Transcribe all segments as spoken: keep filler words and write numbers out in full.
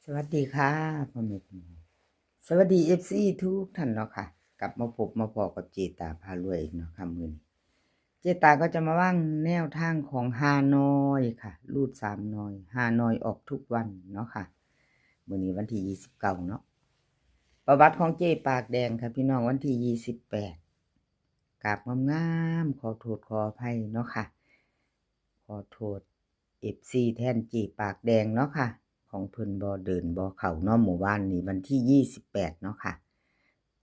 สวัสดีค่ะพ่อแม่พี่น้อง สวัสดี เอฟซี ทุกท่านเนาะค่ะ กลับมาพบมาพ้อกับเจตาพารวยอีกเนาะค่ะมื้อนี้ เจตาก็จะมาวางแนวทางของฮานอยค่ะ รูดสามนอย ฮานอยออกทุกวันเนาะค่ะ มื้อนี้วันที่ยี่สิบเก้าเนาะ ประวัติของเจปากแดงค่ะพี่น้อง วันที่ยี่สิบแปด กราบงามๆ ขอโทษขออภัยเนาะค่ะ ขอโทษ เอฟซี แทนเจปากแดงเนาะค่ะ ของเพิ่นบ่เดินบ่เข้าเนาะ มื้อวานนี้วันที่ยี่สิบแปดเนาะค่ะ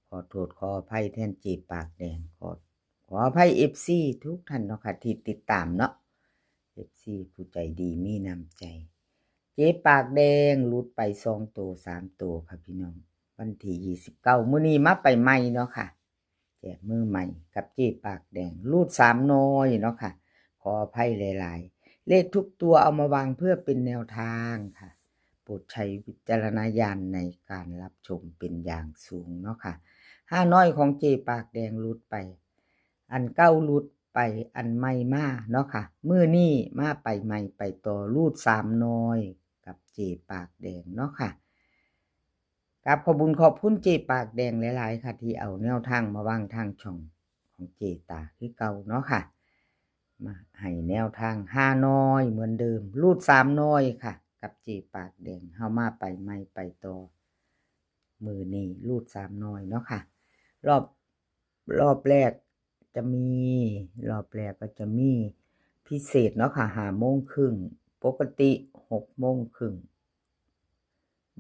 ขอโทษขออภัยแทนเจปากแดง ขอ ขออภัย เอฟซี ทุกท่านเนาะค่ะ ที่ติดตามเนาะ เอฟซี ผู้ใจดีมีน้ำใจ เจปากแดงหลุดไปสองตัว สามตัวค่ะพี่น้อง วันที่ยี่สิบเก้า มื้อนี้มาไปใหม่เนาะค่ะ แจกมือใหม่กับเจปากแดง รูดสามนอยเนาะค่ะ ขออภัยหลายๆ เลขทุกตัวเอามาวางเพื่อเป็นแนวทางค่ะ โปรดใช้วิจารณญาณในการรับชมเป็นอย่างสูงเนาะค่ะ ฮานอยของเจปากแดงหลุดไป อันเก่าหลุดไป อันใหม่มาเนาะค่ะ มื้อนี้มาไปใหม่ไปต่อ รูดสามนอยกับเจปากแดงเนาะค่ะ กราบขอบบุญขอบคุณเจปากแดงหลายๆค่ะ ที่เอาแนวทางมาวางทางช่องของเจตาคือเก่าเนาะค่ะ มาให้แนวทางฮานอยเหมือนเดิม รูดสามนอยค่ะ กับเจปากแดง เฮามาไปใหม่ไปต่อ มื้อนี้รูดสามนอยเนาะค่ะ รอบ รอบแรกจะมี รอบแรกก็จะมีพิเศษเนาะค่ะ ห้าโมงครึ่ง ปกติหกโมงครึ่ง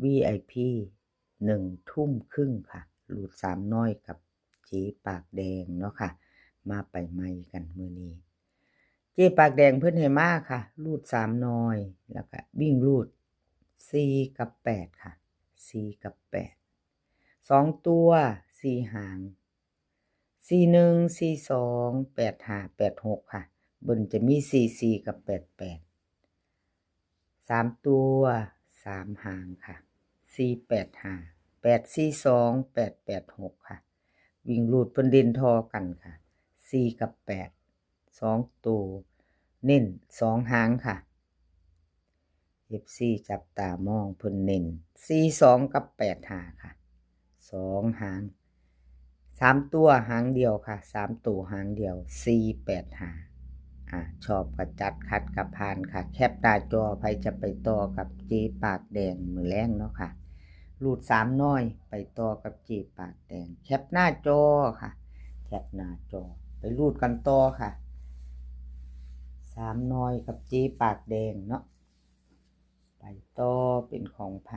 วีไอพี หนึ่งทุ่มครึ่งค่ะ รูดสามนอยกับเจปากแดงเนาะค่ะ มาไปใหม่กันมื้อนี้ เจปากแดงเพิ่นให้มาค่ะ รูดสามนอย แล้วก็วิ่งรูดสี่กับแปดค่ะ สี่กับแปด สองตัวสี่หาง สี่หนึ่ง สี่สอง แปดห้า แปดหกค่ะ เบิ้ลจะมีสี่สี่กับแปดแปด สามตัวสามหางค่ะ สี่แปดห้า แปดสี่สอง แปดแปดหกค่ะ วิ่งรูดเพิ่นเด่นทอกันค่ะ สี่กับแปด สองตัว เน้นสองหางค่ะ เอฟซี จับตามองเพิ่นเน้น สี่สอง กับ แปดห้า ค่ะ สองหาง สามตัวหางเดียวค่ะ สามตัวหางเดียว สี่แปดห้า อ่า ชอบก็จัด ขัดก็ผ่านค่ะ แคปหน้าจอ ไผจะไปต่อกับเจปากแดงมื้อแลงเนาะค่ะ รูดสามนอย ไปต่อกับเจปากแดง แคปหน้าจอค่ะ แคปหน้าจอ ไปรูดกันต่อค่ะ สามนอยกับเจปากแดงเนาะ ไปต่อเป็นของไผ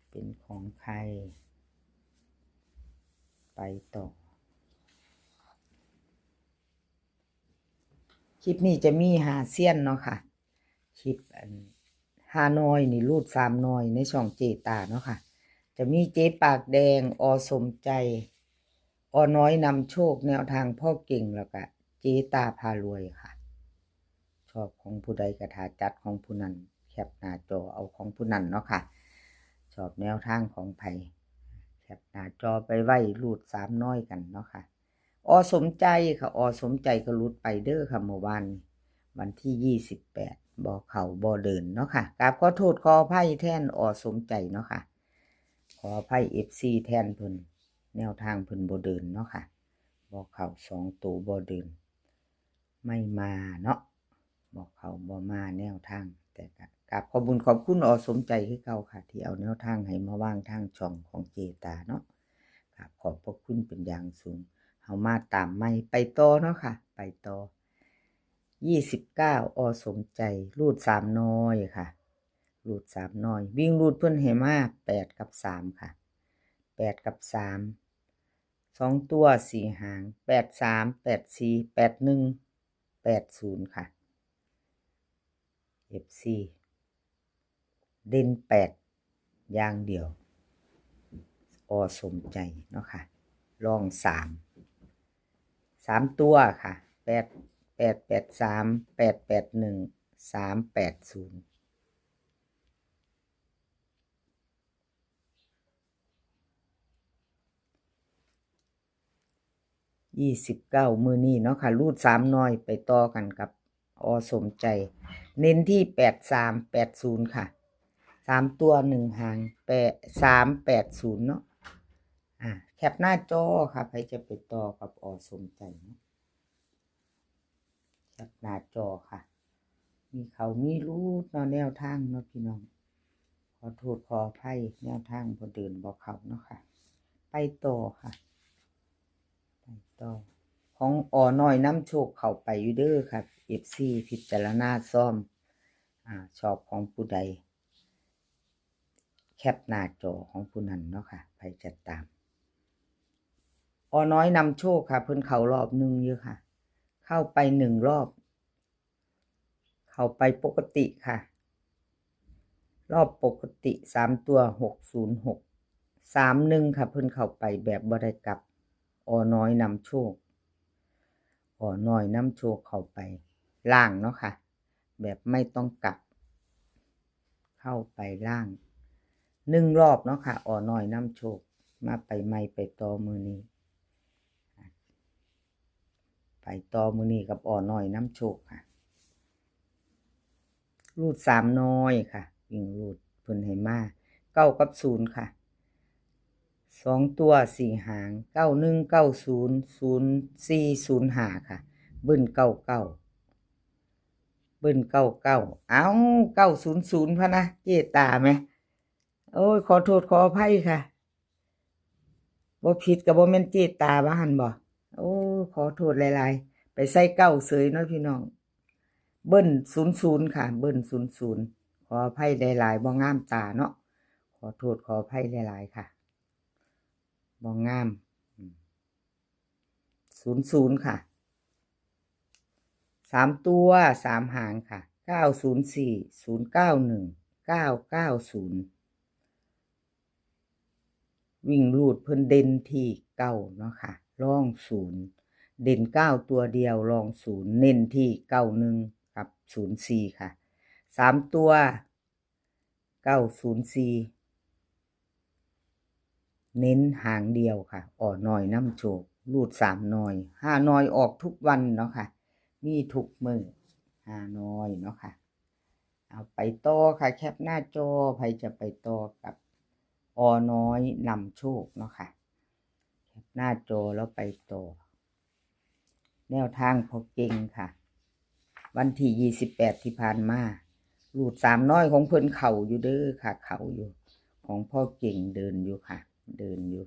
เป็นของใคร ไปต่อ คลิปนี้จะมีห้าเซียนเนาะค่ะ คลิปอันห้านอยนี่รูดสามนอยในช่องเจตาเนาะค่ะ จะมีเจปากแดง อสมใจ อน้อยนำโชค แนวทางพ่อเก่ง แล้วก็เจตาพารวยค่ะ ชอบของผู้ใดก็ถ้าจัดของผู้นั้น แคปหน้าจอเอาของผู้นั้นเนาะค่ะ ชอบแนวทางของไผ แคปหน้าจอไปไว้รูดสามนอยกันเนาะค่ะ อสมใจค่ะ อสมใจก็หลุดไปเด้อค่ะ เมื่อวานนี้ วันที่ยี่สิบแปด บ่เข้าบ่เดินเนาะค่ะ กราบขอโทษขออภัยแทน อสมใจเนาะค่ะ ขออภัย เอฟซี แทนเพิ่น แนวทางเพิ่นบ่เดินเนาะค่ะ บ่เข้าสองตัวบ่เดิน ไม่มาเนาะ บ่เข้าบ่มาแนวทาง แต่ก็กราบขอบบุญขอบคุณ อสมใจคือเก่าค่ะ ที่เอาแนวทางให้มาวางทางช่องของเจตาเนาะ กราบขอบพระคุณเป็นอย่างสูง เฮามาตามใหม่ ไปต่อเนาะค่ะ ไปต่อ ยี่สิบเก้า อสมใจ รูดสามนอยค่ะ รูดสามนอย วิ่งรูดเพิ่นให้มา แปดกับสามค่ะ แปดกับสาม สองตัวสี่หาง แปดสาม แปดสี่ แปดหนึ่ง แปดศูนย์ค่ะ เอฟซี เด่นแปดอย่างเดียว อสมใจเนาะค่ะ รองสาม สามตัวค่ะ แปด แปดแปดสาม แปดแปดหนึ่ง สามแปดศูนย์ ยี่สิบเก้า มื้อนี้เนาะค่ะ รูดสามนอย ไปต่อกันกับ อ.สมใจ เน้นที่ แปดสามแปดศูนย์ ค่ะ สามตัวหนึ่งหาง แปด สามแปดศูนย์ เนาะ อ่า แคปหน้าจอค่ะ ใครจะไปต่อกับ อ.สมใจ เนาะ แคปหน้าจอค่ะ มีเขามีรูดเนาะ แนวทางเนาะพี่น้อง ขอโทษขออภัย แนวทางบ่เดินบ่เข้าเนาะค่ะ ไปต่อค่ะ ไปต่อ ของ อ.น้อยนำโชคเข้าไปอยู่เด้อค่ะ เอฟซี พิจารณาซ่อม อ่า ชอบของผู้ใด แคปหน้าจอของผู้นั้นเนาะค่ะ ใครจะตาม อ.น้อยนำโชคค่ะ เพิ่นเข้ารอบหนึ่งอยู่ค่ะ เข้าไปหนึ่งรอบ เข้าไปปกติค่ะ รอบปกติ สามตัว หกศูนย์หก สามหนึ่ง ค่ะ เพิ่นเข้าไปแบบบ่ได้กลับ อ.น้อยนำโชค อ.น้อยนำโชคเข้าไปล่างเนาะค่ะ แบบไม่ต้องกลับ เข้าไปล่างหนึ่งรอบเนาะค่ะ อ.น้อยนำโชค มาไปใหม่ไปต่อมื้อนี้ ไปต่อมื้อนี้กับ อ.น้อยนำโชคค่ะ รูดสามน้อยค่ะ วิ่งรูดเพิ่นให้มา เก้ากับศูนย์ค่ะ สองตัวสี่หาง เก้าหนึ่ง เก้าศูนย์ ศูนย์สี่ ศูนย์ห้า ค่ะ เบิ้ลเก้าเก้า เบิ้ลเก้าเก้า เอ้า เก้าศูนย์ศูนย์ พะนะ เจตาแหม โอ้ย ขอโทษขออภัยค่ะ บ่ผิดก็บ่แม่นเจตาว่าหั่นบ่ โอ้ ขอโทษหลายๆ ไปใส่เก้าเสยเนาะพี่น้อง เบิ้ลศูนย์ศูนย์ค่ะ เบิ้ลศูนย์ศูนย์ ขออภัยหลายๆ บ่งามตาเนาะ ขอโทษขออภัยหลายๆ ค่ะ บ่งาม อืม ศูนย์ศูนย์ค่ะ สามตัว สามหางค่ะ เก้าศูนย์สี่ ศูนย์เก้าหนึ่ง เก้าเก้าศูนย์ วิ่งรูดเพิ่นเด่นที่เก้าเนาะค่ะ รองศูนย์ เด่นเก้าตัวเดียว รองศูนย์ เน้นที่เก้าหนึ่งกับศูนย์สี่ค่ะ สามตัว เก้าศูนย์สี่ เน้นหางเดียวค่ะ อ.น้อยนำโชค รูดสามน้อย ห้าน้อยออกทุกวันเนาะค่ะ มีทุกมื้อ ห้าน้อยเนาะค่ะ เอาไปต่อค่ะ แคปหน้าจอ ใครจะไปต่อกับ อ.น้อยนำโชคเนาะค่ะ แคปหน้าจอแล้วไปต่อ แนวทางพ่อเก่งค่ะ วันที่ยี่สิบแปดที่ผ่านมา รูดสามน้อยของเพิ่นเข้าอยู่เด้อค่ะ เข้าอยู่ ของพ่อเก่งเดินอยู่ค่ะ เดินอยู่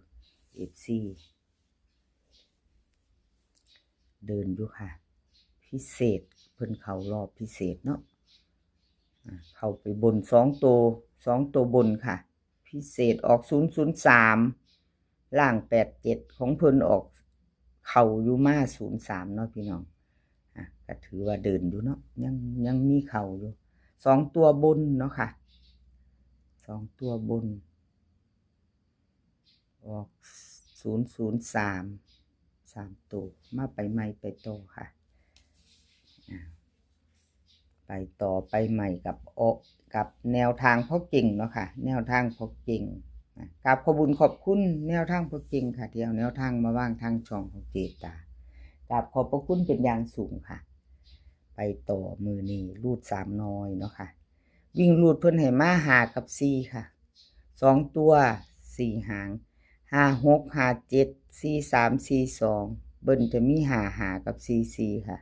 เอฟซี เดินอยู่ค่ะ พิเศษ เพิ่นเข้ารอบพิเศษเนาะ อ่า เข้าไปบนสองตัว สองตัวบนค่ะ พิเศษออกศูนย์ศูนย์สาม ล่างแปดเจ็ด ของเพิ่นออกเข้าอยู่มาศูนย์สามเนาะพี่น้อง อ่ะ ก็ถือว่าเดินอยู่เนาะ ยัง ยังมีเข้าอยู่ สองตัวบนเนาะค่ะ สองตัวบน ออกศูนย์ศูนย์สาม สามตัว มาไปใหม่ไปต่อค่ะ อ่า ไปต่อไปใหม่กับ อ.กับแนวทางพ่อเก่งเนาะค่ะ แนวทางพ่อเก่ง นะ กราบขอบบุญขอบคุณแนวทางพ่อเก่งค่ะ ที่เอาแนวทางมาวางทางช่องของเจตา กราบขอบพระคุณเป็นอย่างสูงค่ะ ไปต่อมื้อนี้รูดสามน้อยเนาะค่ะ วิ่งรูดเพิ่นให้มาห้ากับสี่ค่ะ สองตัวสี่หาง ห้าหก ห้าเจ็ด สี่สาม สี่สอง เบิ้ลจะมีห้าห้ากับสี่สี่ค่ะ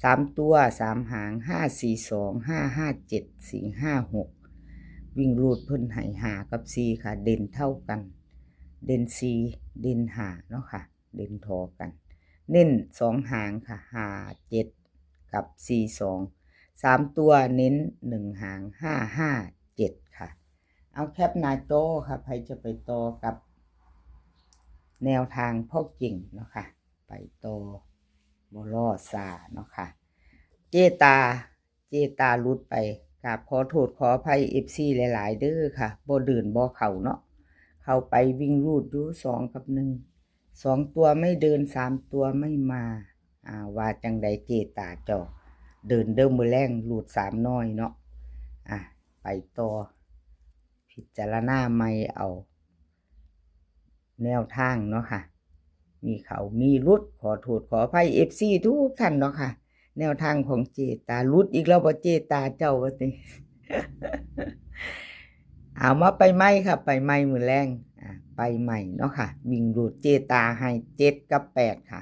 สามตัวสามหาง ห้าสี่สอง ห้าห้าเจ็ด สี่ห้าหก วิ่งรูดเพิ่นให้ห้ากับสี่ค่ะ เด่นเท่ากัน เด่นสี่ เด่นห้าเนาะค่ะ เด่นทอกัน เน้นสองหางค่ะ ห้าเจ็ด กับสี่สอง สามตัวเน้นหนึ่งหาง ห้าห้าเจ็ดค่ะ เอาแคปหน้าจอค่ะ ใครจะไปต่อกับแนวทางพ่อเก่งเนาะค่ะ ไปต่อ บ่รอซาเนาะค่ะ เจตา เจตาหลุดไป กราบขอโทษขออภัยเอฟซีหลายๆ เด้อค่ะ บ่เดินบ่เข้าเนาะ เข้าไปวิ่งรูดอยู่สองกับหนึ่ง สองตัวไม่เดิน สามตัวไม่มา อ่า ว่าจังใดเจตาเจ้า เดินเด้อมื้อแลงรูดสามน้อยเนาะ อ่ะ ไปต่อ พิจารณาใหม่เอา แนวทางเนาะค่ะ มีเข้ามีหลุด ขอโทษขออภัยเอฟซีทุกท่านเนาะค่ะ แนวทางของเจตา หลุดอีกแล้วบ่เจตาเจ้าว่าติ เอามาไปใหม่ค่ะ ไปใหม่มื้อแลง อ่า ไปใหม่เนาะค่ะ วิ่งรูดเจตาให้เจ็ดกับแปดค่ะ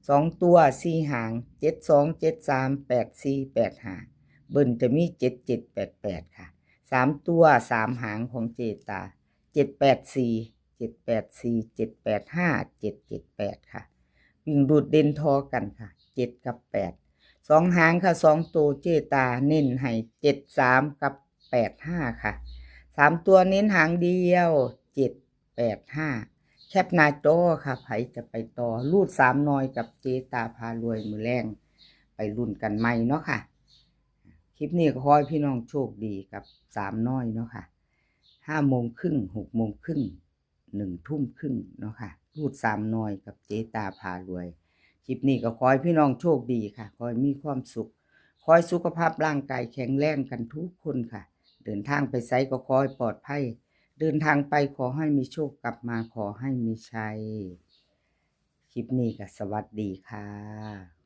สองตัวสี่หาง เจ็ดสอง เจ็ดสาม แปดสี่ แปดห้า เบิ้ลจะมี เจ็ดเจ็ด แปดแปด ค่ะ สามตัวสามหางของเจตา เจ็ดแปดสี่ เจ็ดแปดสี่ เจ็ดแปดห้า เจ็ดเจ็ดแปด ค่ะ วิ่งรูดเด่นทอกันค่ะ เจ็ดกับแปด สองหางค่ะ สองตัวเจตาเน้นให้ เจ็ดสาม กับ แปดห้า ค่ะ สามตัวเน้นหางเดียว เจ็ดแปดห้า แคปหน้าจอค่ะ ไผจะไปต่อ รูดสามหน่อยกับเจตาพารวยมื้อแลง ไปลุ้นกันใหม่เนาะค่ะ คลิปนี้ก็ขอให้พี่น้องโชคดีกับสามหน่อยเนาะค่ะ ห้าโมงครึ่ง หกโมงครึ่ง หนึ่งทุ่มครึ่งเนาะค่ะ รูดสามหน่อยกับเจตาพารวย คลิปนี้ก็ขอให้พี่น้องโชคดีค่ะ ขอให้มีความสุข ขอให้สุขภาพร่างกายแข็งแรงกันทุกคนค่ะ เดินทางไปไสก็ขอให้ปลอดภัย เดินทางไปขอให้มีโชค กลับมาขอให้มีชัย คลิปนี้ก็สวัสดีค่ะ